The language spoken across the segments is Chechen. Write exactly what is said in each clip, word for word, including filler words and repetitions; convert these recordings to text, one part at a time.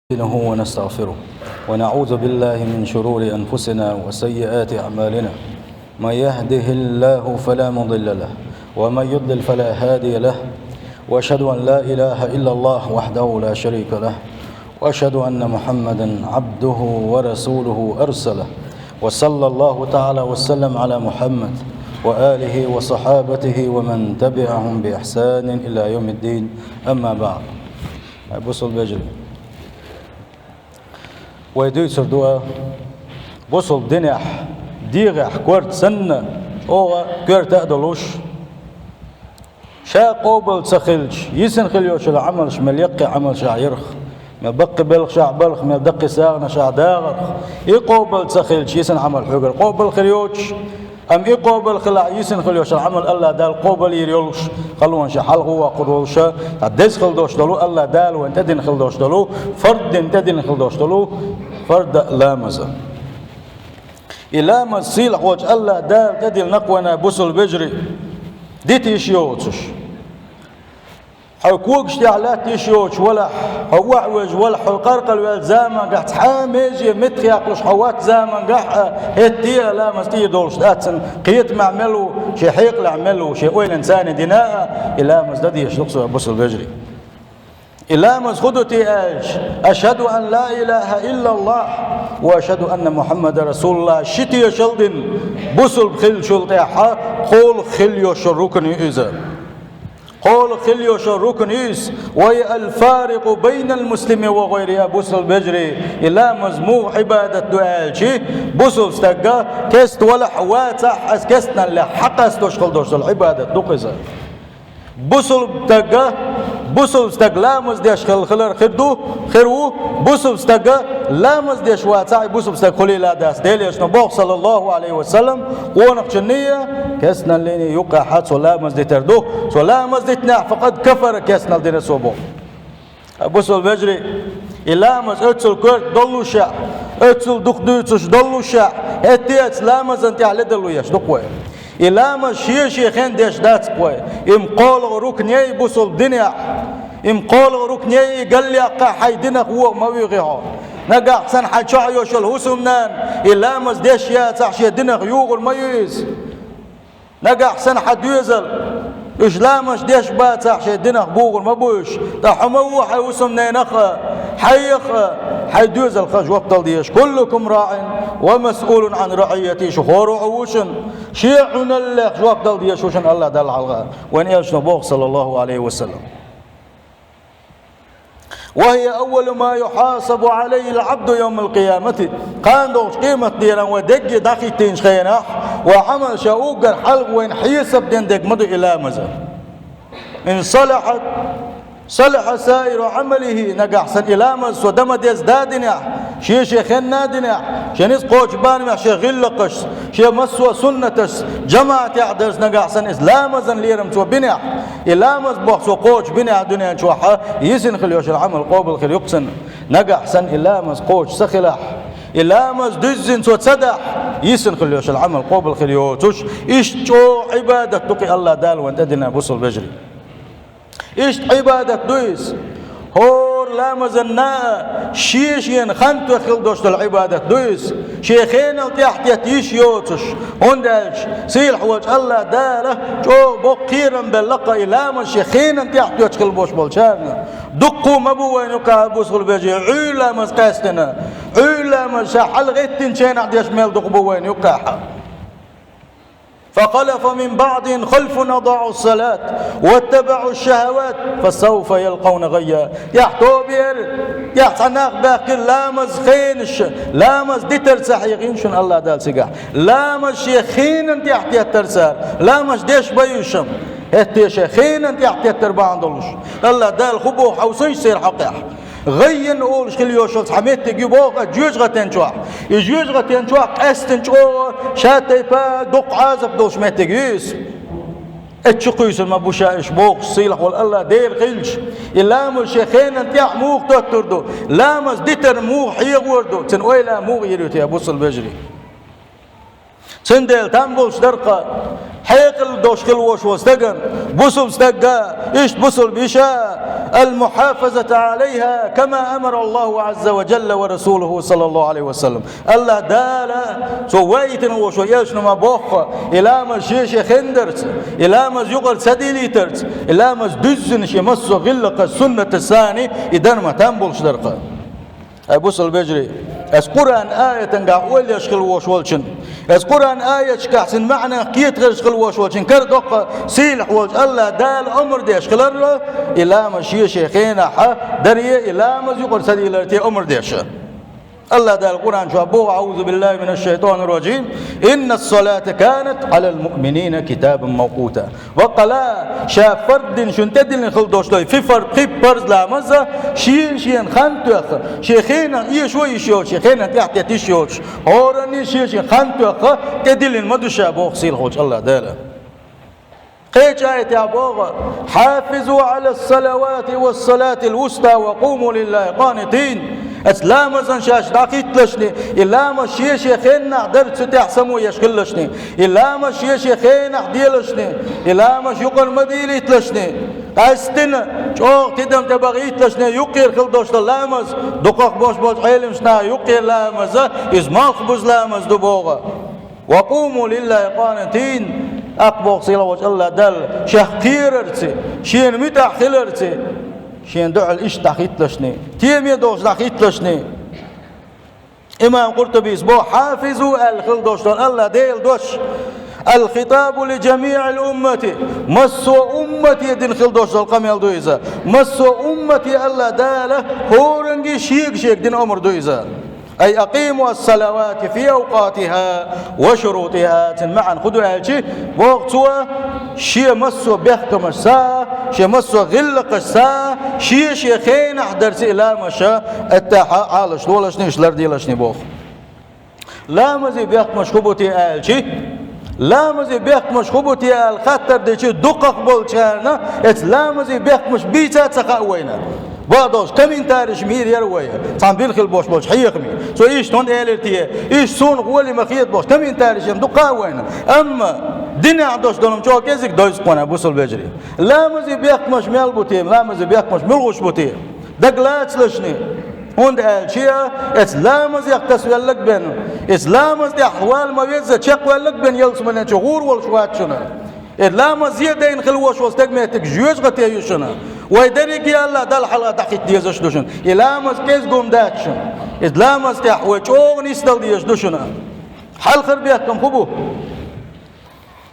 ونستغفره، ونعوذ بالله من شرور أنفسنا وسيئات أعمالنا. من يهده الله فلا مضل له، ومن يضلل فلا هادي له. وأشهد أن لا إله إلا الله وحده لا شريك له، وأشهد أن محمدا عبده ورسوله أرسله، وصلى الله تعالى وسلم على محمد وآله وصحابته ومن تبعهم بإحسان إلى يوم الدين. أما بعد. Бусалба вежарий. Вай дуьйцур ду а, бусалба динехь, дегӀехь корта санна, чӀогӀа коьрта а долуш, ша къобал ца хилча, йисина хила йолуш йолу Ӏамалш мел яккхий Ӏамалшехь ярх, мел баккхий белхашехь балх, мел даккхий сагӀанашехь дагӀарх, и къобал ца хилча, йисина Ӏамал хьоьгара къобал хир йоцуш, амма и къобал хилахь, йисина хила йолуш йолу Ӏамал АллахӀ Дала къобал йийр йолуш, халонаш хьалха воккхур волуш, ткъа деза хила долуш долу, АллахӀ Дала вайна тӀедина хила долуш долу, фард дина тӀедина хила долуш долу, фарда ламаза. И ламаз сийлахь волчу АллахӀ Дала тӀедиллина вайна, бусалба вежарий, дита йиш йоцуш. Хьо когаш тӀехь латта йиш йоцуш валахь, хьо охьавежа валахь, хьо къаркъала ваьлла замангахь, цхьа а меже меттахъяккхалуш хьо вац замангахь а, хӀетте а ламаз тӀера долуш дац цуьнан, кхетамехь мел ву, шен хьекъалехь мел ву, шен ойланца дина а, и ламаз дан дезаш ду-кх цо, бусалба вежарий. И ламаз хӀун ду те аьлча, ашхӀаду ан ла илахӀа иллаллахӀ ва ашхӀаду анна Мухьаммадан расулуллахӀ ши тешалла дина, бусалба хиллачул тӀаьхьа кхоалгӀа хила йолуш йолу рукн ю иза. КхоалгӀа хила йолуш йолу рукн ю иза, ва хия аль-фарикъу байнал муслими ва гӀайрихӀи, бусалба вежарий, и ламаз муха Ӏибадат ду аьлча, бусалба стага кеста валахь а, вацахь а, аса кестналлех хьакъасталуш хила долуш долу Ӏибадат ду-кх иза. Бусалба стага, бусалба стаг ламаз деш хила хилар хир ду, хир ву, бусалба стага ламаз деш вацахь а, и бусалба стаг хуьлийла дац. Делан Элчано боху, саллаллахӀу Ӏалайхи ва саллам, къонахчунний, кестналлиний юккъехь цо ламаз дитар ду. Цо ламаз дитинехь, факъад кафара, кестнал дина цо боху. Бусалба вежарий, и ламаз оццул коьрта доллушехь, оццул дукха дуьйцуш доллушехь, хӀетте а цу ламазан тӀехь ледарло еш ду-кх вай. И ламаз шен-шен хенна деш дац-кх вай. Иза кхоалгӀа рукн ю и бусалба динехь. Иза кхоалгӀа рукн ю и, галъяккха хьайн динах вогӀу ма вуьйхи хьо. Нагахь санна хьан чохь йолуш йолу хӀусамнана и ламаз деш яцахь, шен динах югӀур ма ю иза. Нагахь санна хьан доьзал, уьш ламаз деш бацахь, шен динах бугӀур ма бу уьш. Ткъа хьо ма ву хьайн хӀусамненах а, хьайх а, хьайн доьзалх а жоп дала дезаш. Куллукум раӀин ва масъулун Ӏан раӀийятихӀи, шу хӀора а ву шуна, шен Ӏуналлех жоп дала дезаш ву шуна АллахӀ Далла хьалха. Вайн Элчано боху, саллаллахӀу Ӏалайхи ва саллам. Ва хия аввалу ма юхьасабу Ӏалайхи аль-Ӏабду йовмал-къиямати. Кхана долчу къематдийнахь вай дегге дӀахӀиттийначу хенахь, вайн Ӏамал ша уггар хьалха вайна хьесап дина дерг ма ду и ламаз. Ин салахьат, салахьа саиру Ӏамалихи, нагахь санна и ламаз цо дан ма-дезза динехь, шен-шен хенна динехь, шен ницкъ кхочу барамехь шен гӀиллакхашца, шен массо а суннаташца, жамаӀатехь дарца, нагахь санна иза ламазан лерам цо бинехь, и ламаз боху цо кхочу бинехь дуьнен чохь а, йисина хила йолуш йолу Ӏамал къобал хир ю-кх цуьнан. Нагахь санна и ламаз кхочуш ца хилахь, и ламаз дуьззина цо ца дахь, йисина хила йолуш йолу Ӏамал къобал хир йоцуш, иштта чӀогӀа Ӏибадат ду-кх и АллахӀ Дала вайна тӀедиллина, бусалба вежарий. Иштта Ӏибадат ду иза. ХӀора ламазан а шен-шена хан тоьхна хила долуш долу Ӏибадат ду иза. Шен хенал тӀаьхьатетта йиш йоцуш, хӀунда аьлча сийлахь волчу АллахӀ Дала чӀогӀа боккха кхерам белла-кх и ламаз шен хенан тӀаьхьатоьттуш хила болуш болчарна. Дуккха а ма бу вайна юккъехь, бусалба вежарий, Ӏуьйра ламаз къаьстина. Ӏуьйра ламаз ша хьалгӀеттинчу хенахь деш мел дукха бу вайна юккъехь. فخلف من بعدهم خلف أضاعوا الصلاة واتبعوا الشهوات فسوف يلقون غيا. ТӀаьхьа тоба яра, тӀаьхьа цхьа нах баьхкира ламаз хенаш, ламаз дитар ца хьехийна шуна АллахӀ Дала цигахь. Ламаз шен хенан тӀаьхьа теттара цара, ламаз деш бай уьш-м, хӀетте шен хенан тӀаьхьа теттар бахьана долуш. АллахӀ Дала хӀун боху хьовсийша церан хьокъехь? ГӀаййан олуш хила йолуш йолу цхьа меттиг ю боху жоьжахатен чохь. И жоьжахатен чохь къаьстина чӀогӀа ша тайпа доккха Ӏазап долуш меттиг ю иза. Эццу кхуьйсур ма бу ша уьш бохуш, сийлахь волу АллахӀ Дела хилча, и ламаз шен хенан тӀехь муха тоттур ду, ламаз дитар муха хьехор ду, цуьнан ойла муха йийр ю те, бусалба вежарий? Цундела там болуш дара-кх, хьекъал Хила дош хила вош волча стаган, бусалба стага, иштта бусалба йиша, المحافظة عليها كما أمر الله عز وجل ورسوله صلى الله عليه وسلم. Аллахь Дала цо ваийтина вош вай элчано ма бохху, и ламаз ше-ше хендарца, и ламаз юкъара ца дийлийтарца, и ламаз дуьззина шен массо а гӀиллакхаш, суннаташ санна, и дар ма там болуш дарх. Ай бусалба вежарий, ас Къуръан аятангахь ойла еш хила вош волчун, ас Къуръан аяташкахь цун маьӀнах кхетарш хила вош волчун кара доккха сийлахь волчу Аллахь Дала омра деш хиларла, и ламаз ше-ше хенахь даре, и ламаз юкъара ца дийлар те омра деш. Аллахь Дала Къуръан чохь боху: أعوذ بالله من الشيطان الرجيم. إن الصلاة كانت على المؤمنين كتابا موقوتا. Ваккхала, ша фард дина шуна тӀедиллина хила дош долу, фи фард, кхин парз ламаз, шена-шена хан тоьхна, шен хенан эшо йиш йоцуш, шен хенан тӀехь тетиш йоцуш, хӀоранна шен-шен хан тоьхна, тӀедиллина ма ду ша, боху сийлахь волчу Аллахь Дала. Кхечу аятехь боху: حافظوا على الصلوات والصلاة الوسطى وقوموا لله قانتين. Аса ламазан шаьш дӀахӀитталашни, и ламаз ше-ше хеннахь дар цу тӀехь само еш хилалашни, и ламаз ше-ше хенахь делашни, и ламаз юкъара ма дийлийталашни. Къаьстина, чӀогӀа тидам тӀе бахийталашни, юккъера хила дош долу ламаз, дукхах бош болчу Ӏеламнаха юккъера ламаз, иза малхбуза ламаз ду боху. وقوموا لله قانتين. ТӀаккха боху сийлахь волчу Аллахь Дала, шех кхерарца, шена муьтӀахь хиларца, шена дуьхьал иштта дӀахӀитталашни, теме долуш дӀахӀитталашни. Имам Къуртубис боху: حافظوا аьлла хила дош долу Аллахь Делан дош. الخطاب لجميع الأمة. Массо а уммате дина хила дош долу къамел ду иза. Массо а уммате Аллахь Дала хӀоранге шега-шега дина омра ду иза. أي أقيموا الصلوات في أوقاتها وشروطها. Цуьнан маьӀна хӀун ду аьлча, боху цо, шен массо а бехкамашца, шен массо а гӀиллакхашца, шен-шен хенахь дарца и ламазаш, аттахьа Ӏалаш лолашни, иштта лардийлашни боху. Ламазан бехкамаш хӀун бу те аьлча, ламазан бехкамаш хӀун бу те аьлла хаттар дича, дукхах болчарна, эцу ламазан бехкамаш бийца а ца хаьа вайна. Бакъдолуш, комментариш мийр яра вай, цхьана билхила бош болчу хьехамийн. Цо иштта хӀунда элира те, иштта суна гӀоли ма хета бохуш, комментариш ма ду кхаъ вайна. Амма динехь долуш долу чӀогӀа кӀезиг дойзу кхунна, бусалба вежарий. Ламазан бехкамаш мел бу те, ламазан бехкамаш муьлхуш бу те? Дагалацалашни. ХӀунда аьлча, эцу ламазех тасавелларг бен, эцу ламаз тӀехь вала ма везза чекхваьлларг бен ялсаманен чу гӀур волуш вац шуна. Эцу ламаз е дайна хила вош волу стаг меттиг жоьжахате ю шуна. Вай дерриге Аллахь Далла хьалха дӀахӀитта дезаш ду шуна. И ламаз кӀезиг хӀума дац шуна. Эцу ламаз тӀехь вай чӀогӀа нисдала дезаш ду шуна. Хьалхара бехкам хӀун бу?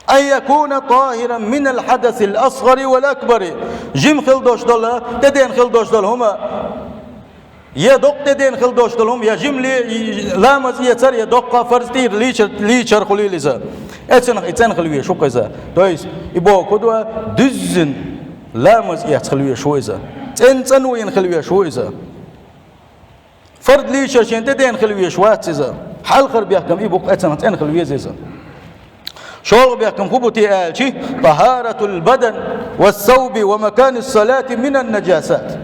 أن يكون طاهرا من الحدث الأصغر والأكبر. Жима хила дош долу, тӀеден хила дош долу хӀума, я доккха тӀеден хила дош долу хӀума, я жима ле-, ламаз эцар, я доккха фарз тӀера лийчар, лийчар хуьлийла иза. Эцунах и цӀена хила везаш ву-кх иза. То есть, и боху хӀун ду, дуьззина ламаз эцна хила везаш ву иза. ЦӀена-цӀена вийна хила везаш ву иза. Фард лийчар шен тӀеден хила везаш вац иза. Хьалхара бехкам и бу-кх, эцунах цӀена хила веза иза. ШолгӀа бехкам хӀун бу те аьлча, طهارة البدن والثوب ومكان الصلاة من النجاسات.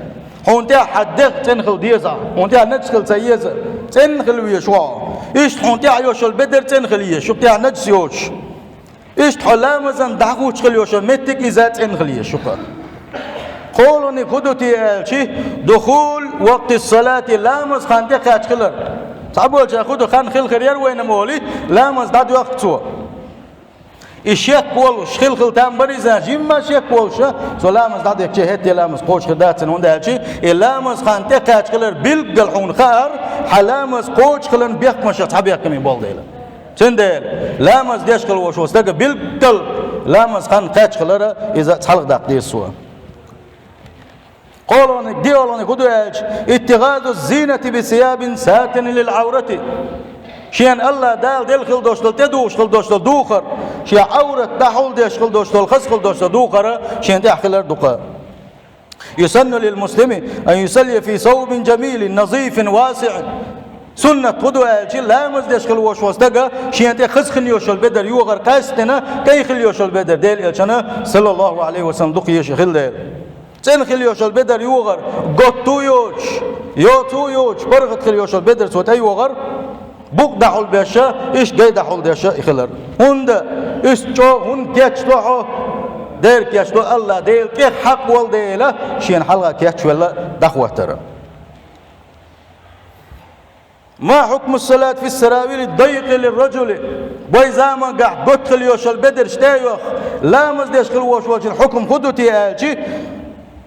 Хьуна тӀехь хьан дегӀ цӀена хила деза, хьуна тӀехь нажас хила ца еза, цӀена хила везаш ву хьо. Иштта хьуна тӀехь йолуш йолу бедар цӀена хила езаш, юкъа тӀехь нажас йоцуш. Иштта хьо ламазан дӀахӀуттуш хила йолуш йолу меттиг иза цӀена хила езаш ю-кх. КхоалгӀаниг хӀун ду те аьлча, دخول وقت الصلاة, ламаз хан тӀекхаьчна хилар. Цхьаболчара хӀун ду, хан хила хир яра вайна ма олий, ламаз дӀадоьхку цо. И шек волуш хила-хила там бара иза, жимма шек волуш, цо ламаз дӀадехча, хӀетте ламаз кхочуш хир дац цуьнан, хӀунда аьлча, и ламаз хан тӀекхаьчна хилар билггал хьуна хаьара, хьан ламаз кхочуш хиларан бехкамашах цхьа бехкаме болу дела. Цундела ламаз деш хила волуш волу стага билггал ламаз хан кхаьчна хилар, иза цхьалха даккха деза цо. КхоалгӀаниг, доьалгӀаниг хӀун ду аьлча, اتخاذ الزينة بثياب ساترة للعورة. Шена Аллахь Дала делла хила долуш долу, тӀедугӀуш хила долуш долу духар, шен Ӏаврат дӀахьулдеш хила долуш долу, хаза хила долуш долу духар шена тӀехь хилар ду-кх. يسن للمسلم أن يصلي في ثوب جميل نظيف واسع. Суннат хӀун ду аьлча, ламаз деш хила волуш волу стага шена тӀе хаза хила йолуш йолу бедар йогӀар, къаьсттина кӀайн хила йолуш йолу бедар, Делан Элчана, саллаллаху Ӏалайхи ва саллам, дукха езаш хилла дела. ЦӀена хила йолуш йолу бедар йогӀар, готта а йоцуш, йоца а йоцуш, паргӀат хила йолуш йолу бедар цо тӀейогӀар, букъ дӀахьулбеш а, иштта гай дӀахьулдеш а хилар. ХӀунда иштта чӀо, хӀунда кечдо хьо, дера кечдо, АллахӀ Дела тӀех хьакъ волу дела, шена хьалха кечвелла дӀахӀоттара. «ما حكم الصلاة في السراويل الضيق للرجل». Вай заманахь готта хила йолуш йолу бедарш тӀе а йоху, ламаз деш хила волуш волчун хьукам хӀун ду те аьлча,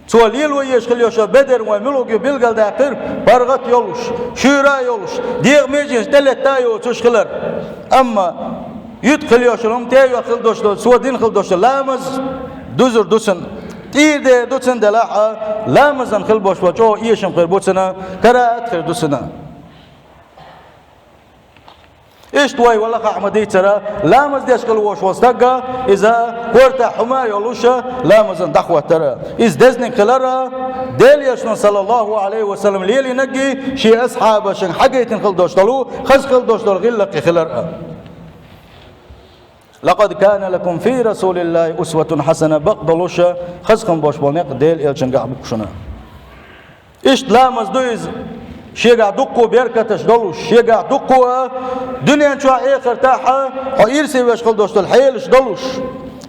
цо лело езаш хила йолуш йолу бедар вай муьлхха ю билгалдаьккхира, паргӀат а йолуш, шуьйра а йолуш, дегӀан меженаш тӀелетта а йоцуш хилар. Амма юьтӀа хила йолуш йолу, хӀума тӀе а йоху хила долуш долу, цо дина хила долуш долу ламаз дузур ду цунна. ТӀера дер ду цунна делахь а, ламазан хила болуш болу чӀогӀа эшам хир бу цунна, караат хир ду цунна. Иштта вай валахахь ма дийцара, ламаз деш хила волуш волу стаг, иза кортахь хӀума а йолуш, ламазан дӀахӀоттара. Иза дезаниг хилара, Делан Элчано, саллаллаху Ӏалайхи ва саллам, лелийнарг, шен асхьабашна хьагайтина хила долуш долу, хаза хила долуш долу гӀиллакх хилара. «لقد كان لكم في رسول الله أسوة حسنة», бакъдолуш, хаза хӀума болуш болу некъ Делан Элчангахь бу шуна. Иштта ламаз ду иза, шегахь дуккха беркаташ долуш, шегахь дуккха а дуьнен чохь а, эхартахь а хьо ирсе веш хила долуш долу хьелаш долуш,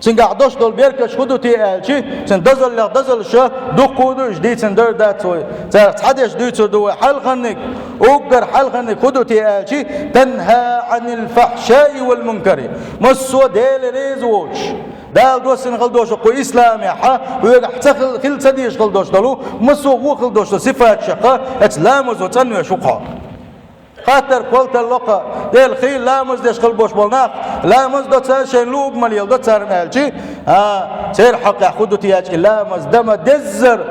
цуьнгахь долуш долу беркаташ хӀун ду те аьлча, цуьнан дозаллех дозаллаш дуккха а ду, уьш дийцина дара дац вай. Царах цхьадерш дуьйцур ду вай, хьалхарниг, уггар хьалхарниг хӀун ду те аьлча, «تنهى عن الفحشاء والمنكر». Массо а Дела реза воцуш, Дала доссина хила долуш кху исламехь, хьоьгахь ца хил-, хила ца дезаш хила долуш долу, массо а вон хила долуш долу сифаташах, оцу ламазо цӀанвеш ву хьо. Хаттар кхоллало кху, Дела, хи ламаз деш хила болуш болу нах, ламаз до цара, шайн луг ма леладо царна аьлча, а, церан хьокъехь хӀун ду те аьлча, и ламаз дан ма деззара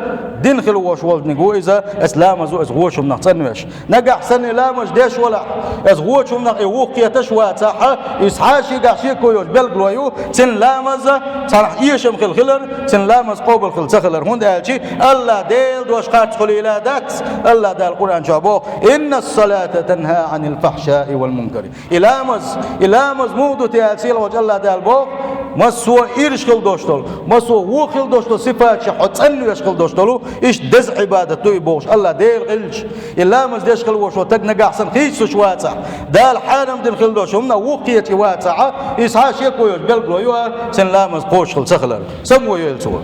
дина хила волуш волниг ву иза, оцу ламазо оцу вочу хӀуманах цӀанвеш. Нагахь санна и ламаз деш валахь, оцу вочу хӀуманах и вухкхеташ вацахь, иза хьан шегахь шеко йолуш билгало ю, цуьнан ламаз цхьанхьа эшам хила хилар, цуьнан ламаз къобал хила ца хилар. ХӀунда аьлча АллахӀ Делан дош харц хуьлийла дац, АллахӀ Дала Къуръан чохь боху: «إن الصلاة تنهى عن الفحشاء والمنكر». И ламаз, и ламаз муха ду те аьлла, сийлахьчу АллахӀ Дала боху, массо а ирча хила долуш долу, массо а вон хила долуш долу сифаташах хьо цӀанвеш хила долуш долу, иштта деза Ӏибадат ду и бохуш, АллахӀ Дела гӀиллачу. И ламаз деш хила волуш волу стаг нагахь санна хийцалуш вацахь, Дала хьарам дина хила долуш хӀуманах вухкхеташ вацахь, иза хьан шеко йолуш билгало ю, цуьнан ламаз кхочуш хила ца хилар. Самавойло цо.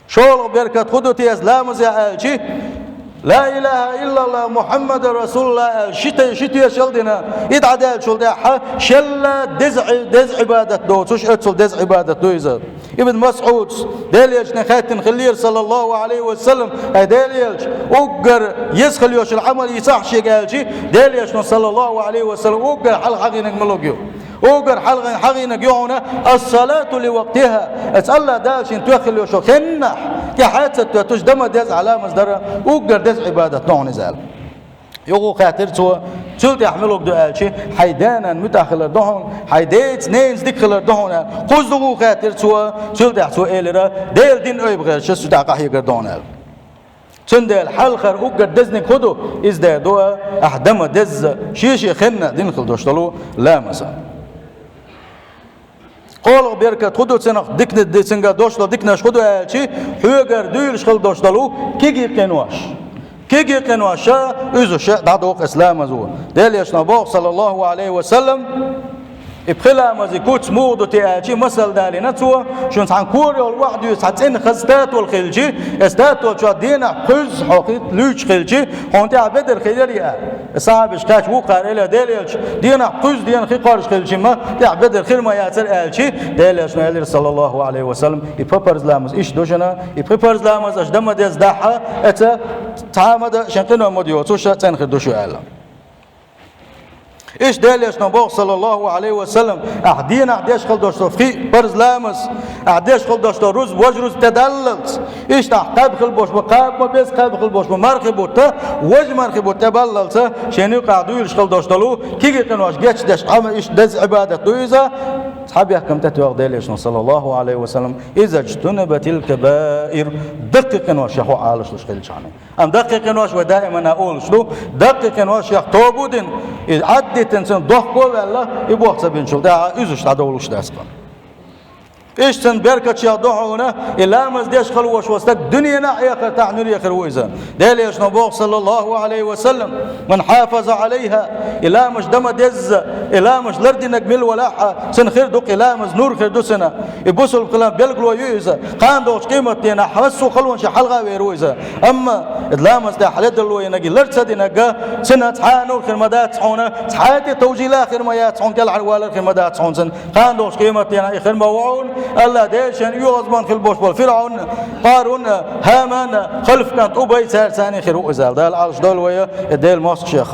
ШолгӀа беркат хӀун ду те иза ламазехь аьлча, «لا إله إلا الله محمد رسول الله» аьлла, ши те-, ши тешал дина, и дӀадаьллачул тӀаьхьа шелла деза Ӏи-, деза Ӏибадат доцуш, оццул деза Ӏибадат ду иза. Ибн МасӀуда Делан Элчане хаьттина хиллера, саллаллаху Ӏалайхи ва саллам: «Ай Делан Элча, уггар еза хила йолуш йолу Ӏамал йицахьа шега», аьлча, Делан Элчано, саллаллаху Ӏалайхи ва саллам, уггар хьалха хьахийнарг муьлха ю? Уггар хьалха хьахийнарг ю хьуна: «الصلاة لوقتها». Оцу АллахӀ Дала шена тоьхна хила йолуш йолу хеннахь, тӀаьхьа а ца тоьттуш, дан ма деза Ӏа ламаз дар, уггар деза Ӏибадат ду хьуна иза аьлла. Юха хаьттира цо, цул тӀаьхьа муьлха ду аьлча, хьайн да-нана муьтӀахь хилар ду хьуна, хьайн деца, ненаца дика хилар ду хьуна аьлла. Кхузза юха хаьттира цо, цул тӀаьхьа цо элира, Делан дин айбахьарчу шеца тӀехь къахьегар ду хьуна аьлла. Цундела хьалхара уггар дезаниг хӀун ду? Иза дер ду, ахь дан ма дезза, шен-шен хеннахь дина хила долуш долу ламаз. КхоалгӀа беркат хӀун ду цунах, дикна-, ди-, цуьнгара долуш долу диканаш хӀун ду аьлча, хьоьгара дуьйлуш хила долуш долу кегий къинош. Кегий къинош а, уьзуш а дӀадоккху оцу ламазо. Делан Элчано боху, саллаллаху Ӏалайхи ва саллам, и пхи ламазан куц муха ду те аьлча, масал далийна цо, шуна цхьана кора йолу охьадуьйсу цхьа цӀена хаза статула хилча, и статула чохь денахь кхузза хьо хи-, луьйчуш хилча, хьуна тӀехь бедар хир яра аьлла. Сахьабаш кхаьчча вукхара элира, Делан Элча, денахь кхузза дена хи кхоржуш хилча-м, тӀехь бедар хир ма яцара аьлча, Делан Элчано элира, саллаллаху Ӏалайхи ва саллам, и пхи парз ламаз иштта ду шуна, и пхи парз ламаз аша дан ма дезза дахьа, эца цхьа а ма дан, шен къино ма доцуш, цӀена хир ду шу аьлла. Иштта Делан Элчано боху, саллаллаху Ӏалайхи ва саллам, ахь денахь деш хила долуш долу пхи парз ламаз, ахь деш хила долуш долу рузба, важа рузба тӀедаллалц, иштта ахь кхаьбна хила болуш бу, кхаба ма безза кхаьбна хила болуш бу мархи бутт, важа мархи бутт тӀебаллалц, шен юкъахь дуьйлуш хила долуш долу кегий къинош гечдеш, Ӏама иштта деза Ӏибадат ду иза, цхьа бехкам тӀетоьху Делан Элчано, саллаллаху Ӏалайхи ва саллам, «إذا اجتنبت الكبائر», даккхий къиношех хьо Ӏалашлуш хилчахьана. Амма даккхий къинош вай даимана олуш ду, даккхий къиношех тоба а дина, и Ӏаддитина цунах дохко а ваьлла, и боху ца бинчул тӀаьхьа уьзуш дӀадовлуш дац бан. Иштта беркатех ду хьуна, и ламаз деш хила вола стаг дуненахь а, эхартахь а нур яхар ву иза. Делан Элчано боху, саллаллаху Ӏалайхи ва саллам: «Ман хьафаза Ӏалайха», и ламаз дан ма дезза, и ламаз лардинарг мила валахь а, цунна хир ду-кх и ламаз, нур хир ду цунна. И бусалба хилан билгало ю иза. Кхана долчу къематдийнахь массо а халонаш хьалха а вер ву иза. Амма и ламаз тӀехь хьаледалло йинарг, и лар ца динарг, цунна цхьа а нур хир ма дац хьуна, цхьа а тӀе товжийла хир ма яц хьуна, кӀелхьарвалар хир ма дац хьуна цунна. Кхана долчу къематдийнахь и хир ма ву хьуна, АллахӀ Дела шен оьгӀазбан хила болуш болу ФирӀаун, Къарун, ХӀаман, халфан кӀант Убай, цаьрца цхьаьна хир ву иза. Дала Ӏалаш дойла вай и Делан мостагӀчех.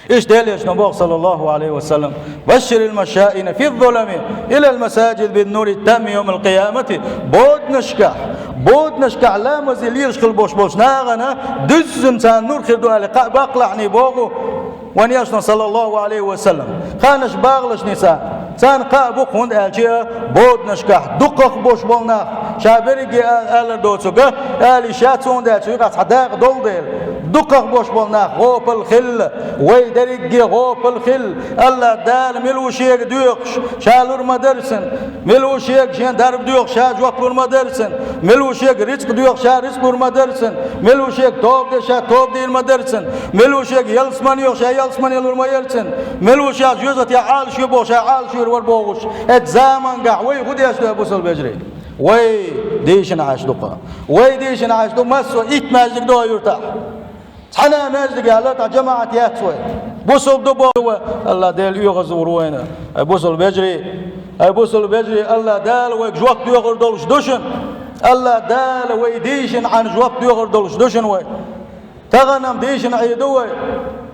Иштта Делан Элчано боху, саллаллаху Ӏалайхи ва саллам: «Башширил машшаина фи ззулами илал масаджид бин нури тамми йомал къиямати». Боданашкахь, боданашкахь ламазе лелаш хила болуш болчу нахана дуьззина царна нур хир ду аьлла кхаъ баккхалахьний боху вайн Элчано, саллаллаху Ӏалайхи ва саллам. Кханаш багӀалашний царна, царна кхаъ бу-кх, хӀунда аьлча боданашкахь дукхах болуш болу нах, ша берриге а-, алар доцург, али ша цунна даьлча, юкъахь цхьа дакъа долу дела, дукхах болуш болу нах гӀопал хилла, вай дерриге гӀопал хилла. АллахӀ Дала мила ву шега доьхуш, ша лур ма дара цунна. Мила ву шега шен дарба доьхуш, ша жоп лур ма дара цунна. Мила ву шега рицкъ доьхуш, ша рицкъ лур ма дара цунна. Мила ву шега тоба деш, ша тоба дийр ма дара цунна. Мила ву шега ялсамане йохуш, ша ялсамане лур ма яра цунна. Мила ву шега жоьжахатехь Ӏалашо бохуш, ша Ӏалашо вер бохуш. Эцу замангахь вай хӀун деш ду, бусалба вежарий? Вай дийшина Ӏаш ду-кх. Вай дийшина Ӏаш ду, массо а итт маьждиг ду юьртахь. Цхьана а маьждигехь тхан жамаӀат яц вай. Бусалба ду боху вай. АллахӀ Дела оьгӀазвахар вайна. Ай бусалба вежарий, ай бусалба вежарий, АллахӀ Дала вайга жоп доьхур долуш ду шуна. АллахӀ Дала вай дийшина Ӏан жоп доьхур долуш ду шуна вай. Тахана-м дийшина Ӏийр ду вай.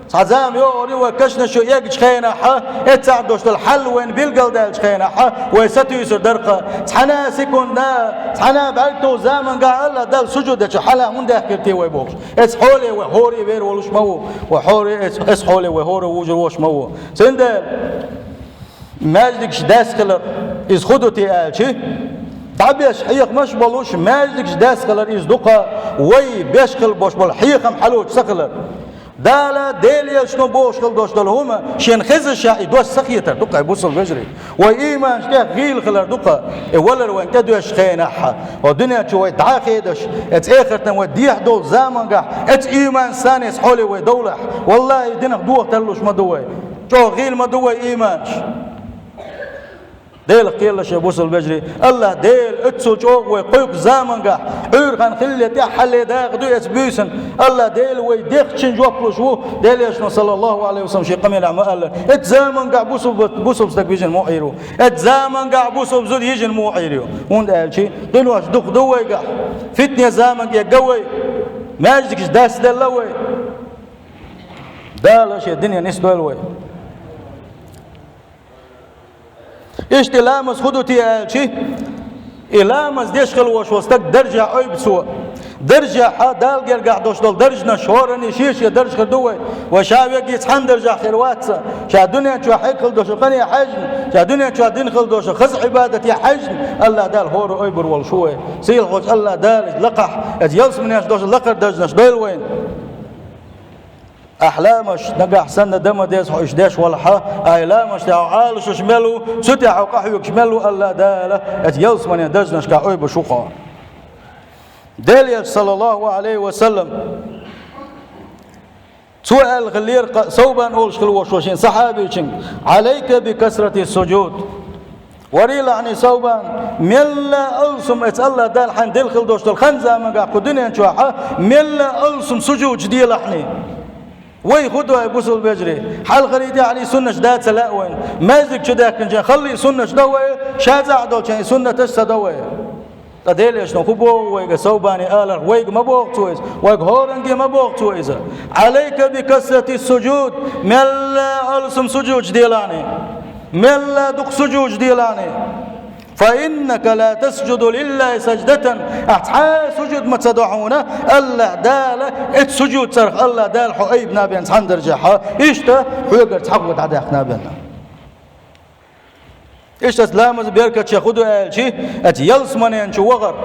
Цхьа зама йогӀур ю вай кешнаш чу эгначу хенахь, эццахь долуш долу хьал вайна билгалдаьллачу хенахь, вай сатуьйсур дара-кх. Цхьана а секундана, цхьана а бӀаьрг товжу замангахь АллахӀ Далла сужуд дечу хьалха хӀунда даьхкира те вай бохуш? Эцу хьоле вай хӀоре вер волуш ма ву, вай хӀоре эцу, эцу хьоле вай хӀоре вужур волуш ма ву. Цундела маьждигаш даьсса хилар, иза хӀун ду те аьлча, дӀабеш хьехамаш а болуш, маьждигаш даьсса хилар иза ду-кх, вай беш хила болуш болу хьехам хьалочу ца хилар. Дала, Делан Элчано бохуш хила долуш долу хӀума шена хезаш а, и дош ца хетар ду-кх, ай бусалба вежарий. Вай ийманаш тӀехь гӀийла хилар ду-кх, и валар вайна тӀедоьжучу хенахь, вай дуьнен чу вай дӀа а хедаш, эцу эхартана вай дехьа долу замангахь, эцу ийманца санна эцу хьоле вай довлахь, валлахӀи, динах доха тарлуш ма ду вай. ЧӀогӀа гӀийла ма ду вай ийманаш. Делах кхералаш, ай бусалба вежарий, АллахӀ Дела оццул чӀогӀа вай кхойкху замангахь, Ӏуьйра хан хилале тӀаьххьале дакъа ду эцу буьйсанна. АллахӀ Дела вай дехначун жоп луш ву, Делан Элчано, саллаллаху Ӏалайхи ва саллам, шен къамелехь ма-аллара: «Эцу замангахь бусалба, бусалба стаг вижина муха Ӏийр ву. Эцу замангахь бусалба зуда йижина муха Ӏийр ю». ХӀунда аьлча къинош дукха ду вайгахь, фитне заманга эгна вай, маьждигаш даьсса делла вай. Дала шен дине нисдойла вай. Иштта и ламаз хӀун ду те аьлча, и ламаз деш хила волуш волу стаг даржехь ойбу цо. Даржехь, Далла гергахь долуш долу даржанаш, хӀоранна шен-шен дарж хир ду вай. Вай ша верриге цхьана даржехь хир вац, ша дуьнен чохь хьегна хила долуш къине хьаьжна, ша дуьнен чохь дина хила долуш хаза Ӏибадате хьаьжна, АллахӀ Дала хӀора ойбур волуш ву вай. Сийлахьчу АллахӀ Дала лакхахь, эцу ялсаманеш долуш лакхара даржанаш дойла вайна. Ахь ламазаш нагахь санна дан ма деза хьо уьш деш валахь, ахь ламазаш тӀехь хьо Ӏалашъеш мел ву, цу тӀехь хьо къахьоьгуш мел ву, АллахӀ Дала эцу ялсаманен даржанашкахь ойбуш ву хьо. Делан Элчано, саллаллаху Ӏалайхи ва саллам, цо аьлла хиллера-кх Совбан олуш хила волуш волу шен сахьабичуьнга: «Ӏалайка би касрати ссужуд». Варийлахьний, Совбан, мелла алсам эцу АллахӀ Дала хьайна делла хила долуш долу хан-замангахь кху дуьнен чохь, мелла алсам сужудаш делахьний. Вай хӀун ду, ай бусалба вежарий? Хьалхарий, тӀаьхьарий суннаташ дан ца лаьа вайна. Маьждиг чу даьхкинчийн халлий суннаташ до вай, шазахь долчийн суннаташ ца до вай. Ткъа Делан Элчано хӀун боху вайга Совбане аларх? Вайга ма боху цо иза, вайга хӀоранге ма боху цо иза. «Ӏалайка би касрати ссужуд», мелла алсам сужудаш делахьний. Мелла дукха сужудаш делахьний. «Фа иннака ла тасжуду лиллахи саждатан». Ахь цхьа а сужуд ма ца до хьуна, АллахӀ Дала, эцу сужуд цӀарах АллахӀ Дала хьо айбина бен цхьана даржехь. Иштта хьоьгара цхьа гӀо дӀадаьккхина бен. Иштта ламазан беркатех хӀун ду аьлча, эцу ялсаманен чу вахар.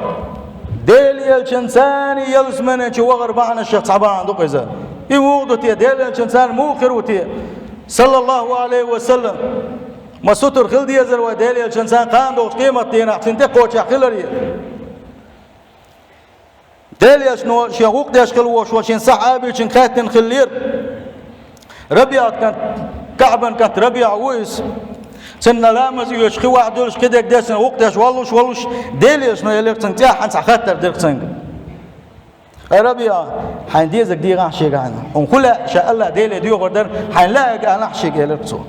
Делан Элчанца ялсаманен чу вахар бахьанашех цхьа бахьана ду-кх иза. И муха ду те, Делан Элчанца муха хир ву те, саллаллаху Ӏалайхи ва саллам? Ма сутара хила дезар вай Дела Элчанца кхана долчу къематдийнахь цунна тӀекхочехь хиларе. Дела Элчано шен гӀуллакх деш хила волуш волу шен сахьабичуьнга хаьттина хиллера. РабиӀат кӀант, КаӀбан кӀант РабиӀа ву иза. Цунна ламаз оьцуш, кхин охьадуьллуш, кхидерг деш, цунна гӀуллакх деш воллуш волуш, Дела Элчано элира цуьнга, цӀеххьана цхьа хаттар дира цуьнга. «Ай РабиӀа, хьайна дезарг дехахьа шега хьайна. Хьуна хӀун лаьа, ша АллахӀ Деле доьхур дара, хьайна лаьарг алахьа шега», — элира цо.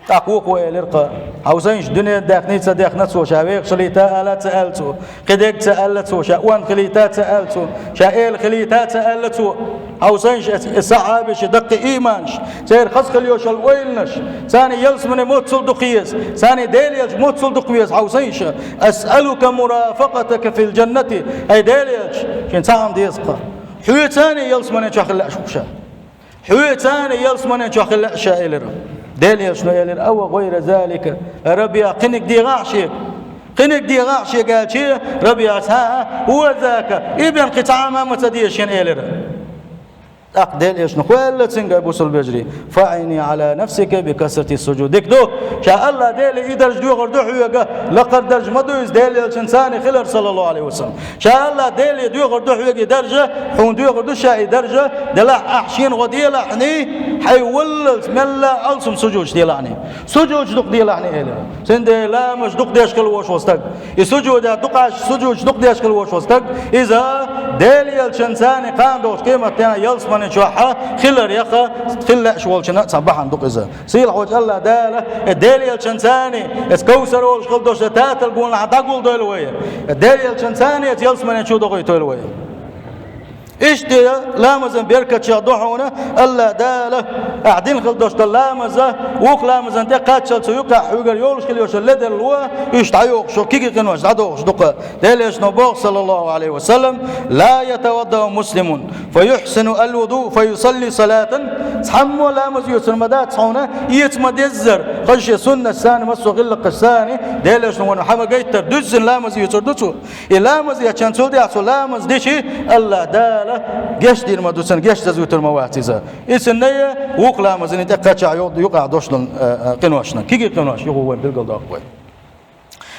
ТӀаккха вукхо элира-кха: «Хьовсийша, дуьне даьхний ца дехна цо, ша вехаш хилийта ала ца аьлла цо, кхидерг ца аьлла цо, ша онда хилийта ца аьлла цо, ша эла хилийта ца аьлла цо». Хьовсийша, эс, эс сахьабаш, даккхий ийманаш, церан хаза хила йиш йолу ойланаш, царна ялсамане моццул дукха еза, царна Дела Элча моццул дукха веза, хьовсийша. «Асъалука мурафакъатака фил джаннати». Ай Дела Элча, шен цхьа хӀума деза-кха. Хьоьца царна ялсамане чохь хила лаьа шу ша. Хьоьца царна ялсамане чохь хила лаьа ша, элира. Дела Элчано элира: «Ау гӀайра залика». РабиӀа, кхиниг дехахьа шега. Кхиниг дехахьа шега аьлча, РабиӀас: «ХӀа, хӀа, хӀуъа зака, и бен кхин цхьа а ма ца деза шена», — элира. ТӀаккха Дела Элчано хӀун аьлла цуьнга, бусалба вежарий: «Фаъини Ӏала нафсика би касрати суджуд». Дика ду, ша АллахӀ Деле и даржа доьхур ду хьоьга, лакхара даржа ма ду иза Дела Элчанца хилар, саллаллаху Ӏалайхи ва саллам. Ша АллахӀ Деле доьхур ду хьоьга и даржа, хьуна доьхур ду ша и даржа, делахь ахь шена гӀо делахьний, хьайн валлалц мелла а алсам сужудаш делахьний. Сужудаш дукха делахьний, элира. Цундела ламазаш дукха деш хила волуш волу стаг, и сужудаш дукха, сужудаш дукха деш хила волуш волу стаг, иза Дела Элчанца кхана долчу къематдийнахь ялсамане чохь хилар яха, хила лаьаш волчунна цхьа бахьана ду-кх иза. Сийлахьчу АллахӀ Дала, э, Дела Элчанца, эс Кавсар олуш хила долуш Татал гонахь дӀагулдойла вай. Э, Дела Элчанца эс ялсамане чу дохуьйтойла вай. Иштта ламазан беркатчех ду хьуна, АллахӀ Дала, ахь дина хила долуш долу ламаза, вукху ламазан тӀе кхаччалц цу юкъахь хьоьгара йолуш хила йолуш йолу ледарло, уьш дӀайохуш, кегий къинош дӀадохуш ду-кха. Дела Элчано боху, саллаллаху Ӏалайхи ва саллам: «Ла ятаваддау муслимун, фа юхьсину алвуду, фа юсалли салатан». Цхьаммо ламаз оьцур ма дац хьуна, эца ма деззара, хаза шен суннаташ санна, массо а гӀиллакхаш санна, Дела Элчано вайна хьан ма гайттара, дуьззина ламаз оьцур ду цо. И ламаз эцча, цул тӀаьхьа цо ламаз дича, АллахӀ Дала гечдийр ма ду цунна, гечдаза вуьтур ма вац иза. И цуьнан а вукху ламазан тӀе кхаччалц йо-, юкъахь долуш долу, э, э, къиношна, кегий къинош юха вайна билгалдоккху вай.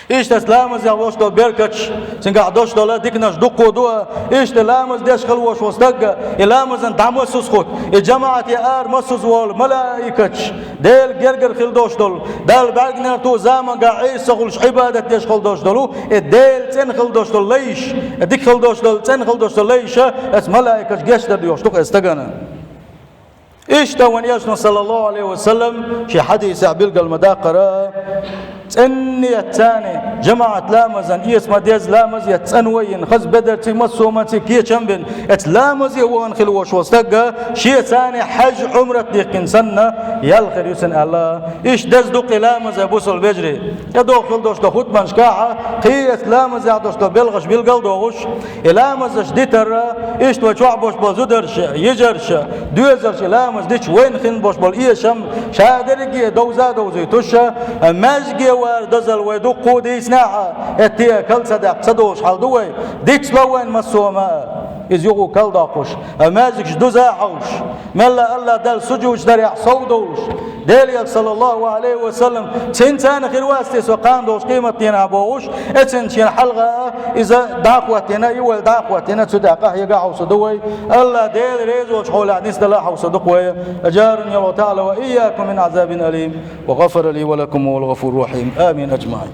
Иштта ламазехь болуш долу беркаташ, цуьнгахь долуш долу диканаш дуккха ду, иштта ламаз деш хила волуш волу стаг, и ламазан дӀа массаза хӀутту, и жамаӀате ара массаза волу малаикаташ, Делан гергара хила долуш долу, Далла бӀаьргнера ту заманга Ӏеса хуьлуш Ӏибадат деш хила долуш долу, и Делан цӀена хила долуш долу лайш, и дика хила долуш долу, цӀена хила долуш долу лайша, эс малаикаташ гечдар доьхуш ду-кх эс стагана. Иштта вайн Элчано, саллаллаху Ӏалайхи ва саллам, шен хьадисехь билгал ма даккхара, цӀенна эцна, жамаӀат ламазан эца ма дезза, ламаз эцна цӀанвайна, хаза бедарций, массо а манций кечам бина, эцу ламазе вахана хила волуш волу стаг, шеца хьаьж, Ӏумрат дихкина санна, ял хир ю цуьнан аьлла. Иштта деза ду-кх и ламаз, бусалба вежарий. ТӀедогӀу хила долуш долу хутбанашкахь, кхин эцу ламазехь долуш долу белхаш билгал а дохуш, и ламазаш дитар, иштта вай чохь болуш болу зударша, йижарша, доьзалша и ламаз дича вайна хин болуш болу эшам, ша дерриге а довза а довзуьйтуш, маьждиге вара дозалла вай дуккха а дийцинехь, хӀетте а кал ца даккха ца долуш хьал ду вай, дицло вайна массо а ма а, иза юха кал доккхуш, маьждигаш дуза а хьовсуш, мелла а АллахӀ Далла сужудаш дарехь сов а довлуш, Делан Элча, саллаллаху Ӏалайхи ва саллам, цуьнца хир вац те со кхана долчу къематдийнахь бохуш, эцна шена хьалха а, иза дӀа а хӀоттийна, и ойла дӀа а хӀоттийна, цу тӀехь къахьега а хьовсур ду вай. АллахӀ Дела реза волчу хьолехь нисдала а хьовсур ду-кх вай. أجارني الله تعالى وإياكم من عذاب أليم، وغفر لي ولكم وهو الغفور الرحيم. آمين أجمعين.